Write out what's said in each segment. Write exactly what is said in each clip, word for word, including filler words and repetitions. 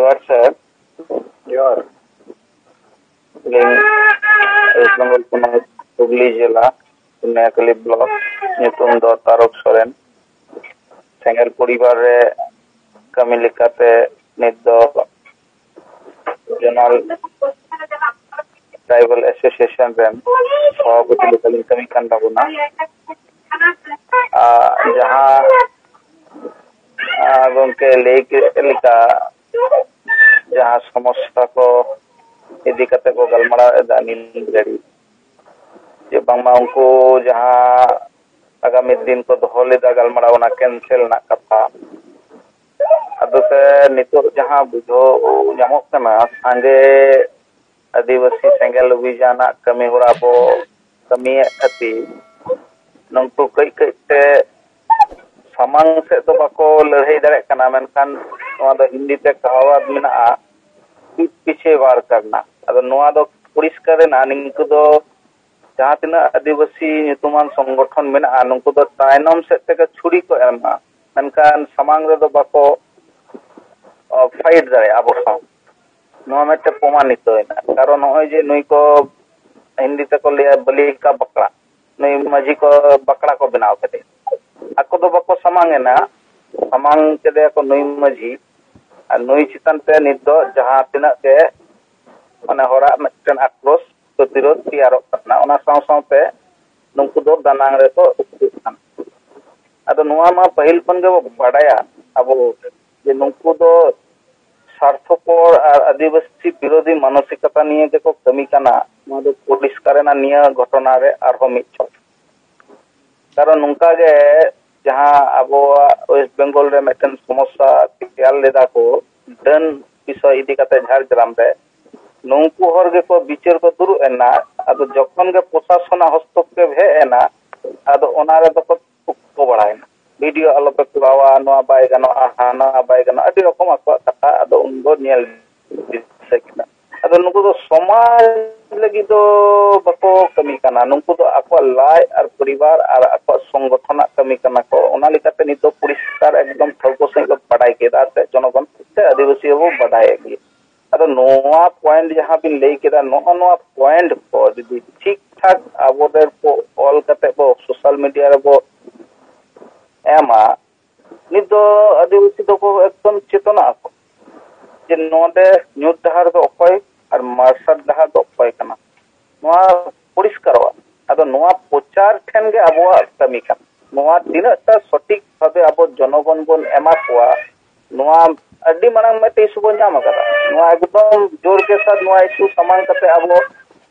ᱡᱚᱦᱟᱨ ᱥᱟᱨ᱾ ᱡᱚᱦᱟᱨ᱾ ᱟᱹᱞᱤᱧ ᱳᱭᱮᱥᱴ ᱵᱮᱝᱜᱚᱞ ᱯᱚᱱᱚᱛ ᱦᱩᱜᱽᱞᱤ ᱡᱮᱞᱟ ᱯᱩᱱᱭᱟᱠᱟᱞᱤ ᱵᱞᱚᱠ, ᱧᱩᱛᱩᱢ ᱫᱚ ᱛᱟᱨᱚᱠ ᱥᱚᱨᱮᱱ᱾ ᱥᱮᱸᱜᱮᱞ ᱯᱚᱨᱤᱵᱟᱨ ᱨᱮ ᱠᱟᱹᱢᱤ ᱞᱮᱠᱟᱛᱮ ᱱᱤᱛ ᱫᱚ ᱡᱚᱱᱟᱞ ᱴᱨᱟᱭᱵᱟᱞ ᱮᱥᱳᱥᱤᱭᱮᱥᱚᱱ ᱨᱮᱱ ᱥᱚᱵᱷᱟᱯᱚᱛᱤ ᱞᱮᱠᱟᱞᱤᱧ ᱠᱟᱹᱢᱤ ᱠᱟᱱ ᱛᱟᱵᱚᱱᱟ᱾ ᱟᱨ ᱡᱟᱦᱟᱸ, ᱟᱨ ᱜᱚᱢᱠᱮ ᱞᱟᱹᱭ ᱠᱮᱫ ᱞᱮᱠᱟ, ᱡᱟᱦᱟᱸ ᱥᱚᱢᱚᱥᱥᱟ ᱠᱚ ᱤᱫᱤ ᱠᱟᱛᱮ ᱠᱚ ᱜᱟᱞᱢᱟᱨᱟᱣ ᱮᱫᱟ ᱱᱤᱭᱟᱹ ᱜᱷᱟᱹᱲᱤᱡ, ᱡᱮ ᱵᱟᱝᱢᱟ ᱩᱱᱠᱩ ᱡᱟᱦᱟᱸ ᱟᱜᱟᱢᱤ ᱫᱤᱱ ᱠᱚ ᱫᱚᱦᱚ ᱞᱮᱫᱟ ᱜᱟᱞᱢᱟᱨᱟᱣ, ᱚᱱᱟ ᱠᱮᱱᱥᱮᱞ ᱨᱮᱱᱟᱜ ᱠᱟᱛᱷᱟ᱾ ᱟᱫᱚ ᱥᱮ ᱱᱤᱛᱚᱜ ᱡᱟᱦᱟᱸ ᱵᱩᱡᱷᱟᱹᱣ ᱧᱟᱢᱚᱜ ᱠᱟᱱᱟ, ᱥᱟᱸᱜᱮ ᱟᱹᱫᱤᱵᱟᱹᱥᱤ ᱥᱮᱸᱜᱮᱞ ᱚᱵᱷᱤᱡᱟᱱᱟᱜ ᱠᱟᱹᱢᱤ ᱦᱚᱨᱟ ᱵᱚ ᱠᱟᱹᱢᱤᱭᱮᱫ ᱠᱷᱟᱹᱛᱤᱨ ᱱᱩᱠᱩ ᱠᱟᱹᱡ ᱠᱟᱹᱡ ᱛᱮ ᱥᱟᱢᱟᱝ ᱥᱮᱫ ᱫᱚ ᱵᱟᱠᱚ ᱞᱟᱹᱲᱦᱟᱹᱭ ᱫᱟᱲᱮᱭᱟᱜ ᱠᱟᱱᱟ, ᱢᱮᱱᱠᱷᱟᱱ ᱱᱚᱣᱟ ᱫᱚ ᱦᱤᱱᱫᱤ ᱛᱮ ᱠᱟᱦᱟᱣᱟᱛ ᱢᱮᱱᱟᱜᱼᱟ, "ᱯᱤᱴ ᱯᱤᱪᱷᱮ ᱣᱟᱨ ᱠᱟᱨᱱᱟ"᱾ ᱟᱫᱚ ᱱᱚᱣᱟ ᱫᱚ ᱯᱚᱨᱤᱥᱠᱟᱨ ᱮᱱᱟ, ᱱᱤᱝᱠᱩ ᱫᱚ ᱡᱟᱦᱟᱸ ᱛᱤᱱᱟᱹᱜ ᱟᱹᱫᱤᱵᱟᱹᱥᱤ ᱧᱩᱛᱩᱢᱟᱱ ᱥᱚᱝᱜᱚᱴᱷᱚᱱ ᱢᱮᱱᱟᱜᱼᱟ, ᱱᱩᱠᱩ ᱫᱚ ᱛᱟᱭᱱᱚᱢ ᱥᱮᱫ ᱛᱮᱜᱮ ᱪᱷᱩᱨᱤ ᱠᱚ ᱮᱢᱟ, ᱢᱮᱱᱠᱷᱟᱱ ᱥᱟᱢᱟᱝ ᱨᱮᱫᱚ ᱵᱟᱠᱚ, ᱚ, ᱯᱷᱟᱭᱤᱴ ᱫᱟᱲᱮᱭᱟᱜᱼᱟ ᱟᱵᱚ ᱥᱟᱶ᱾ ᱱᱚᱣᱟ ᱢᱤᱫᱴᱮᱱ ᱯᱨᱚᱢᱟᱱᱤᱛᱚᱭᱮᱱᱟ᱾ ᱠᱟᱨᱚᱱ ᱱᱚᱜᱼᱚᱭ ᱡᱮ ᱱᱩᱭ ᱠᱚ ᱦᱤᱱᱫᱤ ᱛᱮᱠᱚ ᱞᱟᱹᱭᱟ ᱵᱟᱹᱞᱤ ᱠᱟ ᱵᱟᱠᱲᱟ, ᱱᱩᱭ ᱢᱟᱹᱡᱷᱤ ᱠᱚ ᱵᱟᱠᱲᱟ ᱠᱚ ᱵᱮᱱᱟᱣ ᱠᱮᱫᱮ᱾ ᱟᱠᱚ ᱫᱚ ᱵᱟᱠᱚ ᱥᱟᱢᱟᱝ ᱮᱱᱟ, ᱥᱟᱢᱟᱝ ᱠᱮᱫᱮᱭᱟᱠᱚ ᱱᱩᱭ ᱢᱟᱹᱡᱷᱤ, ᱟᱨ ᱱᱩᱭ ᱪᱮᱛᱟᱱ ᱛᱮ ᱱᱤᱛ ᱫᱚ ᱡᱟᱦᱟᱸ ᱛᱤᱱᱟᱹᱜ ᱜᱮ ᱢᱟᱱᱮ ᱦᱚᱲᱟᱜ ᱢᱤᱫᱴᱮᱱ ᱟᱠᱨᱳᱥ ᱯᱨᱚᱛᱤᱨᱳᱫᱷ ᱛᱮᱭᱟᱨᱚᱜ ᱠᱟᱱᱟ, ᱚᱱᱟ ᱥᱟᱶ ᱥᱟᱶᱛᱮ ᱱᱩᱠᱩ ᱫᱚ ᱫᱟᱱᱟᱝ ᱨᱮᱠᱚ ᱩᱠᱩᱜ ᱠᱟᱱᱟ᱾ ᱟᱫᱚ ᱱᱚᱣᱟ ᱢᱟ ᱯᱟᱹᱦᱤᱞ ᱠᱷᱚᱱ ᱜᱮᱵᱚ ᱵᱟᱰᱟᱭᱟ ᱟᱵᱚ, ᱡᱮ ᱱᱩᱠᱩ ᱫᱚ ᱥᱟᱨᱛᱷᱚᱯᱚᱨ ᱟᱨ ᱟᱹᱫᱤᱵᱟᱹᱥᱤ ᱵᱤᱨᱳᱫᱷᱤ ᱢᱟᱱᱚᱥᱤᱠᱚᱛᱟ ᱱᱤᱭᱮ ᱜᱮᱠᱚ ᱠᱟᱹᱢᱤ ᱠᱟᱱᱟ᱾ ᱱᱚᱣᱟ ᱫᱚ ᱯᱚᱨᱤᱥᱠᱟᱨ ᱮᱱᱟ ᱱᱤᱭᱟᱹ ᱜᱷᱚᱴᱚᱱᱟ ᱨᱮ ᱟᱨᱦᱚᱸ ᱢᱤᱫ ᱪᱷᱚᱴ᱾ ᱠᱟᱨᱚᱱ ᱱᱚᱝᱠᱟ ᱜᱮ ᱡᱟᱦᱟᱸ ᱟᱵᱚᱣᱟᱜ ᱳᱭᱮᱥᱴ ᱵᱮᱝᱜᱚᱞ ᱨᱮ ᱢᱤᱫᱴᱮᱱ ᱥᱚᱢᱚᱥᱥᱟ ᱛᱮᱭᱟᱨ ᱞᱮᱫᱟ ᱠᱚ, ᱰᱟᱹᱱ ᱵᱤᱥᱚᱭ ᱤᱫᱤ ᱠᱟᱛᱮ ᱡᱷᱟᱲᱜᱨᱟᱢ ᱨᱮ, ᱱᱩᱝᱠᱩ ᱦᱚᱲ ᱜᱮᱠᱚ ᱵᱤᱪᱟᱹᱨ ᱠᱚ ᱫᱩᱲᱩᱵ ᱮᱱᱟ᱾ ᱟᱫᱚ ᱡᱚᱠᱷᱚᱱ ᱜᱮ ᱯᱨᱚᱥᱟᱥᱚᱱᱟᱜ ᱦᱚᱥᱛᱚᱠᱠᱷᱮᱯ ᱦᱮᱡ ᱮᱱᱟ, ᱟᱫᱚ ᱚᱱᱟ ᱨᱮᱫᱚ ᱠᱚ ᱛᱩᱠᱚ ᱵᱟᱲᱟᱭᱮᱱᱟ, "ᱵᱷᱤᱰᱤᱭᱳ ᱟᱞᱚᱯᱮ ᱠᱚᱨᱟᱣᱟ, ᱱᱚᱣᱟ ᱵᱟᱭ ᱜᱟᱱᱚᱜᱼᱟ, ᱦᱟᱱᱟ ᱵᱟᱭ ᱜᱟᱱᱚᱜᱼᱟ", ᱟᱹᱰᱤ ᱨᱚᱠᱚᱢ ᱟᱠᱚᱣᱟᱜ ᱠᱟᱛᱷᱟ᱾ ᱟᱫᱚ ᱩᱱᱫᱚ ᱧᱮᱞ ᱫᱤᱥᱟᱹ ᱠᱮᱫᱟ᱾ ᱟᱫᱚ ᱱᱩᱠᱩ ᱫᱚ ᱥᱚᱢᱟᱡᱽ ᱞᱟᱹᱜᱤᱫ ᱫᱚ ᱵᱟᱠᱚ ᱠᱟᱹᱢᱤ ᱠᱟᱱᱟ, ᱱᱩᱠᱩ ᱫᱚ ᱟᱠᱚᱣᱟᱜ ᱞᱟᱡ ᱟᱨ ᱯᱚᱨᱤᱵᱟᱨ ᱟᱨ ᱟᱠᱚᱣᱟᱜ ᱥᱚᱝᱜᱚᱴᱷᱚᱱᱟᱜ ᱠᱟᱹᱢᱤ ᱠᱟᱱᱟ ᱠᱚ᱾ ᱚᱱᱟ ᱞᱮᱠᱟᱛᱮ ᱱᱤᱛ ᱫᱚ ᱯᱚᱨᱤᱥᱠᱟᱨ ᱮᱠᱫᱚᱢ ᱴᱷᱟᱹᱣᱠᱟᱹ ᱥᱟᱺᱦᱤᱡ ᱠᱚ ᱵᱟᱰᱟᱭ ᱠᱮᱫᱟ ᱥᱮ ᱡᱚᱱᱚᱜᱚᱱ ᱟᱹᱫᱤᱵᱟᱹᱥᱤ ᱦᱚᱸᱵᱚ ᱵᱟᱰᱟᱭᱮᱫ ᱜᱮᱭᱟ᱾ ᱟᱫᱚ ᱱᱚᱣᱟ ᱯᱚᱭᱮᱱᱴ ᱡᱟᱦᱟᱸ ᱵᱤᱱ ᱞᱟᱹᱭ ᱠᱮᱫᱟ, ᱱᱚᱜᱼᱚ ᱱᱚᱣᱟ ᱯᱚᱭᱮᱱᱴ ᱠᱚ ᱡᱩᱫᱤ ᱴᱷᱤᱠ ᱴᱷᱟᱠ ᱟᱵᱚ ᱨᱮᱱ ᱠᱚ ᱚᱞ ᱠᱟᱛᱮ ᱵᱚ ᱥᱳᱥᱟᱞ ᱢᱤᱰᱤᱭᱟ ᱨᱮᱵᱚ ᱮᱢᱟ, ᱱᱤᱛ ᱫᱚ ᱟᱹᱫᱤᱵᱟᱹᱥᱤ ᱫᱚᱠᱚ ᱮᱠᱫᱚᱢ ᱪᱮᱛᱚᱱᱟᱜ ᱟᱠᱚ ᱡᱮ ᱱᱚᱰᱮ ᱧᱩᱛ ᱰᱟᱦᱟᱨ ᱫᱚ ᱚᱠᱚᱭ ᱟᱨ ᱢᱟᱨᱥᱟᱞ ᱰᱟᱦᱟᱨ ᱫᱚ ᱚᱠᱚᱭ ᱠᱟᱱᱟ, ᱱᱚᱣᱟ ᱯᱚᱨᱤᱥᱠᱟᱨᱚᱜᱼᱟ᱾ ᱟᱫᱚ ᱱᱚᱣᱟ ᱯᱨᱚᱪᱟᱨ ᱴᱷᱮᱱ ᱜᱮ ᱟᱵᱚᱣᱟᱜ ᱠᱟᱹᱢᱤ ᱠᱟᱱᱟ᱾ ᱱᱚᱣᱟ ᱛᱤᱱᱟᱹᱜ ᱴᱟ ᱥᱚᱴᱷᱤᱠ ᱵᱷᱟᱵᱮ ᱟᱵᱚ ᱡᱚᱱᱚᱜᱚᱱ ᱵᱚᱱ ᱮᱢᱟ ᱠᱚᱣᱟ, ᱱᱚᱣᱟ ᱟᱹᱰᱤ ᱢᱟᱲᱟᱝ ᱢᱤᱫᱴᱮᱡ ᱤᱥᱩ ᱵᱚᱱ ᱧᱟᱢ ᱟᱠᱟᱫᱟ᱾ ᱱᱚᱣᱟ ᱮᱠᱫᱚᱢ ᱡᱳᱨ ᱜᱮ ᱥᱟᱨ ᱱᱚᱣᱟ ᱤᱥᱩ ᱥᱟᱢᱟᱝ ᱠᱟᱛᱮ ᱟᱵᱚ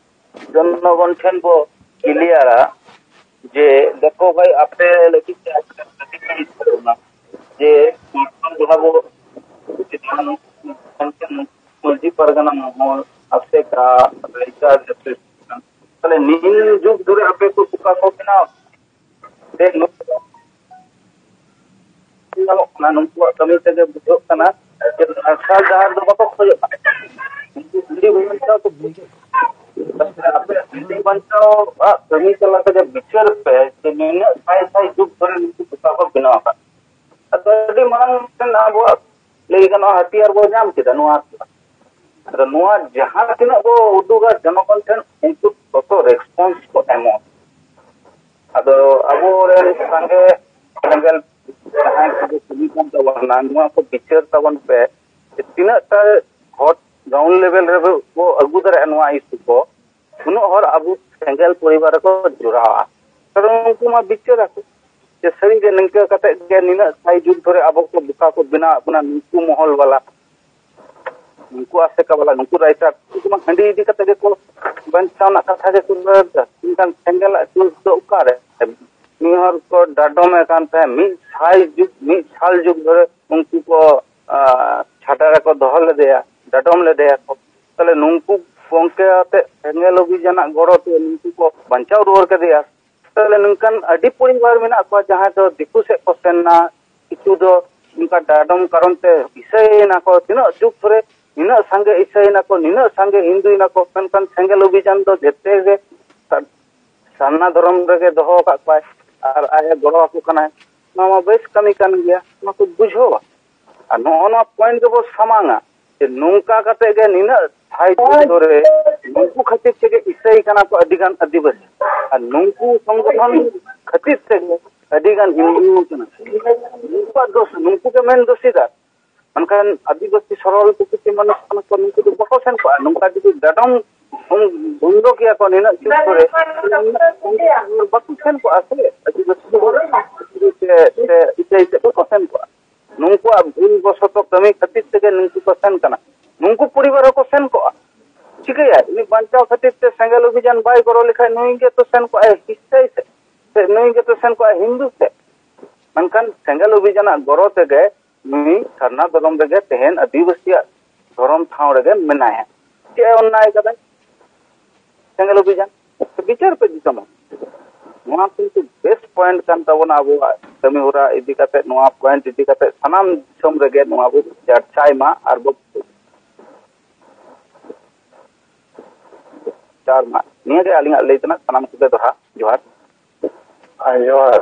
ᱡᱚᱱᱚᱜᱚᱱ ᱴᱷᱮᱱ ᱵᱚ ᱠᱞᱤᱭᱟᱨᱟ ᱡᱮ, ᱫᱮᱠᱷᱚ ᱵᱷᱟᱭ, ᱟᱯᱮ ᱞᱟᱹᱜᱤᱫ ᱛᱮ ᱟᱞᱮ ᱞᱮ ᱠᱟᱹᱢᱤ ᱠᱟᱱ ᱛᱟᱵᱚᱱᱟ ᱡᱮ ᱥᱢᱟᱨᱴᱯᱷᱳᱱ ᱡᱟᱦᱟᱸ ᱵᱚ ᱢᱟᱹᱡᱷᱤ ᱯᱟᱨᱜᱟᱱᱟ ᱢᱚᱦᱚᱞ, ᱟᱥᱮᱠᱟ, ᱨᱟᱭᱴᱟᱨ, ᱮᱥᱳᱥᱤᱭᱮᱥᱚᱱ, ᱛᱟᱦᱞᱮ ᱱᱤᱭᱟᱹ ᱡᱩᱜᱽ ᱫᱷᱚᱨᱮ ᱟᱯᱮ ᱠᱚ ᱚᱠᱟ ᱠᱚ ᱵᱮᱱᱟᱣ ᱛᱮ ᱱᱩᱠᱩ ᱧᱟᱢᱚᱜ ᱠᱟᱱᱟ, ᱱᱩᱠᱩᱣᱟᱜ ᱠᱟᱹᱢᱤ ᱛᱮᱜᱮ ᱵᱩᱡᱷᱟᱹᱜ ᱠᱟᱱᱟ ᱡᱮ ᱢᱟᱨᱥᱟᱞ ᱰᱟᱦᱟᱨ ᱫᱚ ᱵᱟᱠᱚ ᱠᱷᱚᱡᱚᱜ ᱠᱟᱱᱟ᱾ ᱩᱱᱠᱩ ᱦᱟᱺᱰᱤ ᱵᱟᱧᱪᱟᱣ ᱠᱚ ᱵᱩᱡᱷᱟᱹᱜ ᱠᱟᱱᱟ᱾ ᱟᱯᱮ ᱦᱟᱺᱰᱤ ᱵᱟᱧᱪᱟᱣ ᱟᱜ ᱠᱟᱹᱢᱤ ᱛᱟᱞᱟ ᱛᱮᱜᱮ ᱵᱤᱪᱟᱹᱨ ᱯᱮ ᱡᱮ ᱱᱤᱱᱟᱹᱜ ᱥᱟᱭ ᱥᱟᱭ ᱡᱩᱜᱽ ᱫᱷᱚᱨᱮ ᱱᱩᱠᱩ ᱚᱠᱟ ᱠᱚ ᱵᱮᱱᱟᱣ ᱟᱠᱟᱫ᱾ ᱟᱫᱚ ᱟᱹᱰᱤ ᱢᱟᱨᱟᱝ ᱢᱤᱫᱴᱮᱱ ᱟᱵᱚᱣᱟᱜ ᱞᱟᱹᱭ ᱜᱟᱱᱚᱜᱼᱟ ᱦᱟᱹᱛᱤᱭᱟᱨ ᱵᱚ ᱧᱟᱢ ᱠᱮᱫᱟ ᱱᱚᱣᱟ᱾ ᱟᱫᱚ ᱱᱚᱣᱟ ᱡᱟᱦᱟᱸ ᱛᱤᱱᱟᱹᱜ ᱵᱚ ᱩᱫᱩᱜᱟ ᱡᱚᱱᱚᱜᱚᱱ ᱴᱷᱮᱱ, ᱩᱱᱠᱩ ᱛᱚᱛᱚ ᱨᱮᱥᱯᱚᱱᱥ ᱠᱚ ᱮᱢᱚᱜᱼᱟ᱾ ᱟᱫᱚ ᱟᱵᱚᱨᱮᱱ ᱥᱟᱸᱜᱮ ᱥᱮᱸᱜᱮᱞ ᱡᱟᱦᱟᱸᱭ ᱠᱚ ᱠᱩᱞᱤ ᱠᱟᱱ ᱛᱟᱵᱚᱱᱟ, ᱱᱚᱣᱟ ᱠᱚ ᱵᱤᱪᱟᱹᱨ ᱛᱟᱵᱚᱱ ᱯᱮ, ᱡᱮ ᱛᱤᱱᱟᱹᱜ ᱴᱟ ᱦᱚᱲ ᱜᱨᱟᱣᱩᱱᱰ ᱞᱮᱵᱮᱞ ᱨᱮᱵᱚ ᱟᱹᱜᱩ ᱫᱟᱲᱮᱭᱟᱜᱼᱟ ᱱᱚᱣᱟ ᱤᱥᱩ ᱠᱚ, ᱩᱱᱟᱹᱜ ᱦᱚᱲ ᱟᱵᱚ ᱥᱮᱸᱜᱮᱞ ᱯᱚᱨᱤᱵᱟᱨ ᱨᱮᱠᱚ ᱡᱚᱲᱟᱣᱟ᱾ ᱠᱟᱨᱚᱱ ᱩᱱᱠᱩ ᱢᱟ ᱵᱤᱪᱟᱹᱨ ᱟᱠᱚ ᱡᱮ ᱥᱟᱹᱨᱤᱜᱮ ᱱᱤᱝᱠᱟᱹ ᱠᱟᱛᱮ ᱜᱮ ᱱᱤᱱᱟᱹᱜ ᱥᱟᱭ ᱡᱩᱜᱽ ᱫᱷᱚᱨᱮ ᱟᱵᱚ ᱠᱚ ᱵᱚᱠᱟ ᱠᱚ ᱵᱮᱱᱟᱣ ᱵᱚᱱᱟ, ᱱᱩᱠᱩ ᱢᱚᱦᱚᱞ ᱵᱟᱞᱟ, ᱱᱩᱠᱩ ᱟᱥᱮᱠᱟ ᱵᱟᱞᱟ, ᱱᱩᱠᱩ ᱨᱟᱭᱴᱟᱨ, ᱩᱱᱠᱩ ᱢᱟ ᱦᱟᱺᱰᱤ ᱤᱫᱤ ᱠᱟᱛᱮ ᱜᱮᱠᱚ ᱵᱟᱧᱪᱟᱣ ᱨᱮᱱᱟᱜ ᱠᱟᱛᱷᱟ ᱜᱮᱠᱚ ᱨᱚᱲ ᱮᱫᱟ᱾ ᱢᱮᱱᱠᱷᱟᱱ ᱥᱮᱸᱜᱮᱞᱟᱜ ᱡᱩᱜᱽ ᱫᱚ ᱚᱠᱟᱨᱮ? ᱢᱤᱫ ᱦᱚᱲ ᱠᱚ ᱰᱟᱰᱚᱢᱮ ᱠᱟᱱ ᱛᱟᱦᱮᱸᱫ, ᱢᱤᱫ ᱥᱟᱭ ᱡᱩᱜᱽ, ᱢᱤᱫ ᱥᱟᱞ ᱡᱩᱜᱽ ᱫᱷᱚᱨᱮ ᱩᱱᱠᱩ ᱠᱚ, ᱟᱸ, ᱪᱷᱟᱰᱟ ᱨᱮᱠᱚ ᱫᱚᱦᱚ ᱞᱮᱫᱮᱭᱟ, ᱰᱟᱰᱚᱢ ᱞᱮᱫᱮᱭᱟ ᱠᱚ᱾ ᱛᱟᱦᱞᱮ ᱱᱩᱠᱩ ᱜᱚᱝᱠᱮ ᱟᱛᱮ ᱥᱮᱸᱜᱮᱞ ᱚᱵᱷᱤᱡᱟᱱᱟᱜ ᱜᱚᱲᱚ ᱛᱮ ᱱᱩᱠᱩ ᱠᱚ ᱵᱟᱧᱪᱟᱣ ᱨᱩᱣᱟᱹᱲ ᱠᱮᱫᱮᱭᱟ᱾ ᱛᱟᱦᱞᱮ ᱱᱚᱝᱠᱟᱱ ᱟᱹᱰᱤ ᱯᱚᱨᱤᱵᱟᱨ ᱢᱮᱱᱟᱜ ᱠᱚᱣᱟ ᱡᱟᱦᱟᱸᱭ ᱫᱚ ᱫᱤᱠᱩ ᱥᱮᱫ ᱠᱚ ᱥᱮᱱ ᱱᱟ, ᱠᱤᱪᱷᱩ ᱫᱚ ᱱᱚᱝᱠᱟ ᱰᱟᱰᱚᱢ ᱠᱟᱨᱚᱱ ᱛᱮ ᱤᱥᱟᱹᱭᱮᱱᱟ ᱠᱚ᱾ ᱛᱤᱱᱟᱹᱜ ᱡᱩᱜᱽ ᱫᱷᱚᱨᱮ ᱱᱤᱱᱟᱹᱜ ᱥᱟᱸᱜᱮ ᱤᱥᱟᱹᱭᱮᱱᱟ ᱠᱚ, ᱱᱤᱱᱟᱹᱜ ᱥᱟᱸᱜᱮ ᱦᱤᱱᱫᱩᱭᱮᱱᱟ ᱠᱚ, ᱢᱮᱱᱠᱷᱟᱱ ᱥᱮᱸᱜᱮᱞ ᱚᱵᱷᱤᱡᱟᱱ ᱫᱚ ᱡᱮᱛᱮ ᱜᱮ ᱥᱟ-, ᱥᱟᱨᱱᱟ ᱫᱷᱚᱨᱚᱢ ᱨᱮᱜᱮ ᱫᱚᱦᱚ ᱟᱠᱟᱫ ᱠᱚᱣᱟᱭ ᱟᱨ ᱟᱡ ᱮ ᱜᱚᱲᱚ ᱟᱠᱚ ᱠᱟᱱᱟᱭ᱾ ᱱᱚᱣᱟ ᱢᱟ ᱵᱮᱥ ᱠᱟᱹᱢᱤ ᱠᱟᱱ ᱜᱮᱭᱟ, ᱱᱚᱣᱟ ᱠᱚ ᱵᱩᱡᱷᱟᱹᱣᱟ᱾ ᱟᱨ ᱱᱚᱜᱼᱚ ᱱᱚᱣᱟ ᱯᱚᱭᱮᱱᱴ ᱜᱮᱵᱚ ᱥᱟᱢᱟᱝᱟ ᱡᱮ ᱱᱚᱝᱠᱟ ᱠᱟᱛᱮ ᱜᱮ ᱱᱤᱱᱟᱹᱜ ᱥᱟᱭ ᱵᱚᱪᱷᱚᱨ ᱨᱮ ᱱᱩᱠᱩ ᱠᱷᱟᱹᱛᱤᱨ ᱛᱮᱜᱮ ᱤᱥᱟᱹᱭ ᱠᱟᱱᱟ ᱠᱚ ᱟᱹᱰᱤ ᱜᱟᱱ ᱟᱹᱫᱤᱵᱟᱹᱥᱤ᱾ ᱟᱨ ᱱᱩᱠᱩ ᱥᱚᱝᱜᱚᱴᱷᱚᱱ ᱠᱷᱟᱹᱛᱤᱨ ᱛᱮᱜᱮ ᱟᱹᱰᱤ ᱜᱟᱱ ᱦᱤᱱᱫᱩ ᱠᱟᱱᱟ ᱠᱚ᱾ ᱱᱩᱠᱩᱣᱟᱜ ᱫᱳᱥ, ᱱᱩᱠᱩ ᱜᱮ ᱢᱮᱱ ᱫᱳᱥᱤᱫᱟᱨ᱾ ᱢᱮᱱᱠᱷᱟᱱ ᱟᱹᱫᱤᱵᱟᱹᱥᱤ ᱥᱚᱨᱚᱞ ᱯᱨᱚᱠᱨᱤᱛᱤ ᱢᱟᱱᱩᱥ ᱠᱟᱱᱟ ᱠᱚ, ᱱᱩᱠᱩ ᱫᱚ ᱵᱟᱠᱚ ᱥᱮᱱ ᱠᱚᱜᱼᱟ᱾ ᱱᱚᱝᱠᱟ ᱡᱩᱫᱤ ᱰᱟᱰᱚᱢ ᱵᱚᱱᱫᱚ ᱠᱮᱭᱟ ᱠᱚ ᱱᱤᱱᱟᱹᱜ ᱡᱩᱜᱽ ᱠᱚᱨᱮ, ᱵᱟᱠᱚ ᱥᱮᱱ ᱠᱚᱜᱼᱟ ᱥᱮ ᱟᱹᱫᱤᱵᱟᱹᱥᱤ ᱥᱮ, ᱥᱮ ᱤᱥᱟᱹᱭ ᱥᱮᱫ ᱵᱟᱠᱚ ᱥᱮᱱ ᱠᱚᱜᱼᱟ᱾ ᱱᱩᱠᱩᱣᱟᱜ ᱵᱷᱩᱞ ᱵᱚᱥᱚᱛᱚ ᱠᱟᱹᱢᱤ ᱠᱷᱟᱹᱛᱤᱨ ᱛᱮᱜᱮ ᱱᱩᱠᱩ ᱠᱚ ᱥᱮᱱ ᱠᱟᱱᱟ᱾ ᱱᱩᱠᱩ ᱯᱚᱨᱤᱵᱟᱨ ᱦᱚᱸᱠᱚ ᱥᱮᱱ ᱠᱚᱜᱼᱟ᱾ ᱪᱤᱠᱟᱹᱭᱟ? ᱩᱱᱤ ᱵᱟᱧᱪᱟᱣ ᱠᱷᱟᱹᱛᱤᱨ ᱛᱮ ᱥᱮᱸᱜᱮᱞ ᱚᱵᱷᱤᱡᱟᱱ ᱵᱟᱭ ᱜᱚᱲᱚ ᱞᱮᱠᱷᱟᱱ ᱱᱩᱭ ᱜᱮᱛᱚ ᱥᱮᱱ ᱠᱚᱜᱼᱟᱭ ᱦᱤᱥᱟᱹᱭ ᱥᱮᱫ, ᱥᱮ ᱱᱩᱭ ᱜᱮᱛᱚ ᱥᱮᱱ ᱠᱚᱜᱼᱟᱭ ᱦᱤᱱᱫᱩ ᱥᱮᱫ᱾ ᱢᱮᱱᱠᱷᱟᱱ ᱥᱮᱸᱜᱮᱞ ᱚᱵᱷᱤᱡᱟᱱᱟᱜ ᱜᱚᱲᱚ ᱛᱮᱜᱮ ᱱᱩᱭ ᱥᱟᱨᱱᱟ ᱫᱷᱚᱨᱚᱢ ᱨᱮᱜᱮ ᱛᱮᱦᱮᱧ ᱟᱹᱫᱤᱵᱟᱹᱥᱤᱭᱟᱜ ᱫᱷᱚᱨᱚᱢ ᱴᱷᱟᱶ ᱨᱮᱜᱮ ᱢᱮᱱᱟᱭᱟ᱾ ᱪᱮᱫ ᱮ ᱚᱱᱱᱟᱭ ᱠᱟᱫᱟᱭ? ᱥᱮᱸᱜᱮᱞ ᱚᱵᱷᱤᱡᱟᱱ ᱵᱤᱪᱟᱹᱨ ᱯᱮ ᱫᱤᱥᱚᱢ ᱦᱚᱲ᱾ ᱱᱚᱣᱟ ᱠᱤᱱᱛᱩ ᱵᱮᱥ ᱯᱚᱭᱮᱱᱴ ᱠᱟᱱ ᱛᱟᱵᱚᱱᱟ ᱟᱵᱚᱣᱟᱜ ᱠᱟᱹᱢᱤ ᱦᱚᱨᱟ ᱤᱫᱤ ᱠᱟᱛᱮ, ᱱᱚᱣᱟ ᱯᱚᱭᱮᱱᱴ ᱤᱫᱤ ᱠᱟᱛᱮ ᱥᱟᱱᱟᱢ ᱫᱤᱥᱚᱢ ᱨᱮᱜᱮ ᱱᱚᱣᱟ ᱵᱚ ᱪᱟᱨᱪᱟᱭ ᱢᱟ ᱟᱨ ᱵᱚ ᱪᱟᱨ ᱢᱟ᱾ ᱱᱤᱭᱟᱹ ᱜᱮ ᱟᱹᱞᱤᱧᱟᱜ ᱞᱟᱹᱭ ᱛᱮᱱᱟᱜ᱾ ᱥᱟᱱᱟᱢ ᱠᱚᱜᱮ ᱫᱚᱦᱲᱟ ᱡᱚᱦᱟᱨ᱾ ᱦᱮᱸ, ᱡᱚᱦᱟᱨ᱾